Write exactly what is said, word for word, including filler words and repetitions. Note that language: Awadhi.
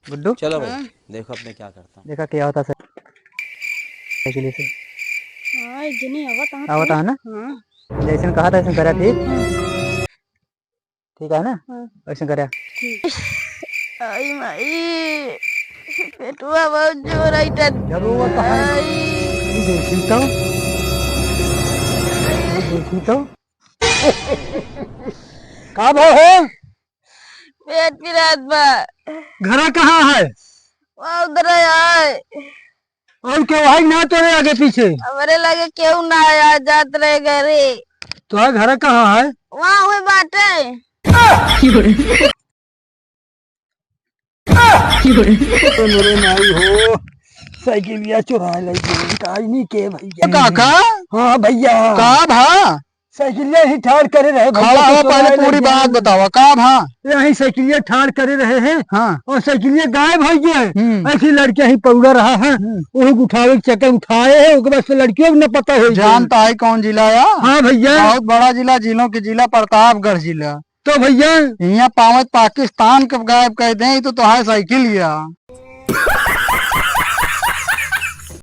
गुड्डू? चलो भाई, हाँ। देखो अब मैं क्या करता हूँ। देखा क्या होता है साइकिल से। हाँ, एक जनी आवत, आवत है ना? हाँ। जैसन कहा था, वैसन करा, ठीक? हाँ। ठीक है ना? हाँ। वैसन करा। ठीक। आई माई, पेटवा बहुत जोर आई टन। जब वो तो है। आई। ये देखी तो। ये देखी तो। का भाव है? पेट पिरात बा। घरा कहाँ है? वहाँ उधर है। और केहू है ना तोरे आगे पीछे? हमरे लगे केहू ना आया, जात रहे घरे। तोहार घरा कहाँ है? वहाँ हुए बाटे। तो मेरे माई हो, साइकिलिया चुराए लई गई, काई नहीं के भैया। काका? हाँ भैया। का भा? साइकिलिया ही ठाड़ करे रहे भैया, खड़ा हो, चुराए पहले लई पूरी गई। बात बतावा, का भा? यही साइकिलिया ठाड़ करे रहे हैं। हाँ। और साइकिलिया गायब हो गया है। हम्म। ऐसी लड़कियां ही पौड़ा रहा है, हम्म। वो उठावे के चक्कर उठाए है, ओके बाद से लड़कियों को न पता हो गया। जानता है कौन जिला या? हाँ भैया। बहुत बड़ा जिला, जिलों के जिला प्रतापगढ़ जिला। तो भैया? यहाँ पावत पाकिस्तान के गायब कर दें, तो तोहार साइकिलिया।